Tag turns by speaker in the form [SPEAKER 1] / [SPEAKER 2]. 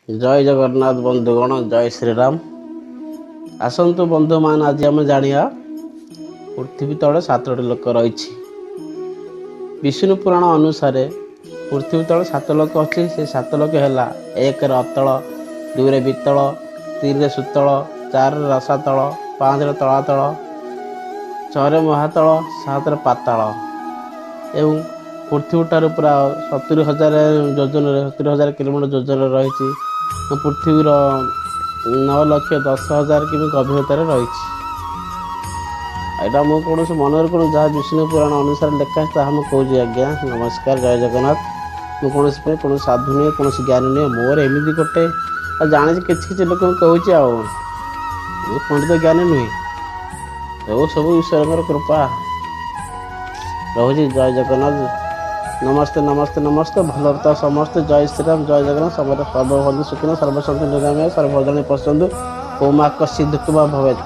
[SPEAKER 1] ଜୟ ଜଗନ୍ନାଥ ବନ୍ଧୁଗଣ, ଜୟ ଶ୍ରୀରାମ। ଆସନ୍ତୁ ବନ୍ଧୁମାନେ, ଆଜି ଆମେ ଜାଣିବା ପୃଥିବୀ ତଳେ ସାତଟି ଲୋକ ରହିଛି। ବିଷ୍ଣୁ ପୁରାଣ ଅନୁସାରେ ପୃଥିବୀ ତଳେ ସାତ ଲୋକ ଅଛି। ସେ ସାତ ଲୋକ ହେଲା 1ରେ ଅତଳ, 2ରେ ବିତଳ, 3ରେ ସୁତଳ, 4ରେ ରସାତଳ, 5ରେ ତଳାତଳ, 6ରେ ମହାତଳ, 7ରେ ପାତାଳ। ଏବଂ ପୃଥିବୀଠାରୁ ପୁରା 70,000 ଯୋଜନରେ, 70,000 କିଲୋମିଟର ଯୋଜନରେ ରହିଛି। ପୃଥିବୀର 9,10,000 କିମି ଗଭୀରତାରେ ରହିଛି। ଏଇଟା ମୁଁ କୌଣସି ମନରେ କୌଣସି, ଯାହା ବିଷ୍ଣୁ ପୁରାଣ ଅନୁସାରେ ଲେଖା ଅଛି ତାହା ମୁଁ କହୁଛି ଆଜ୍ଞା। ନମସ୍କାର, ଜୟ ଜଗନ୍ନାଥ। ମୁଁ କୌଣସି ପାଇଁ କୌଣସି ସାଧୁ ନୁହେଁ, କୌଣସି ଜ୍ଞାନୀ ନୁହେଁ। ମୋର ଏମିତି ଗୋଟେ ଆଉ ଜାଣିଛି, କିଛି କିଛି ଲୋକଙ୍କୁ କହୁଛି। ଆଉ ମୁଁ ପଣ୍ଡିତ ଜ୍ଞାନୀ ନୁହେଁ। ସବୁ ସବୁ ଈଶ୍ୱରଙ୍କର କୃପା ରହୁଛି। ଜୟ ଜଗନ୍ନାଥ। ନମସ୍ତେ, ନମସ୍ତେ, ନମସ୍ତେ। ଭଲରେ ତ ସମସ୍ତେ। ଜୟ ଶ୍ରୀରାମ, ଜୟ ଜଗନ୍ନାଥ। ସର୍ବ ଭବନ୍ତୁ ସୁଖିନଃ, ସର୍ବସନ୍ତୁ ନିରାମୟ, ସର୍ବଭଦ୍ରାଣୀ ପଶ୍ୟନ୍ତୁ, ଓଁ ମା କଶ୍ଚିତ୍ ଦୁଃଖ ବା ଭବେତ୍।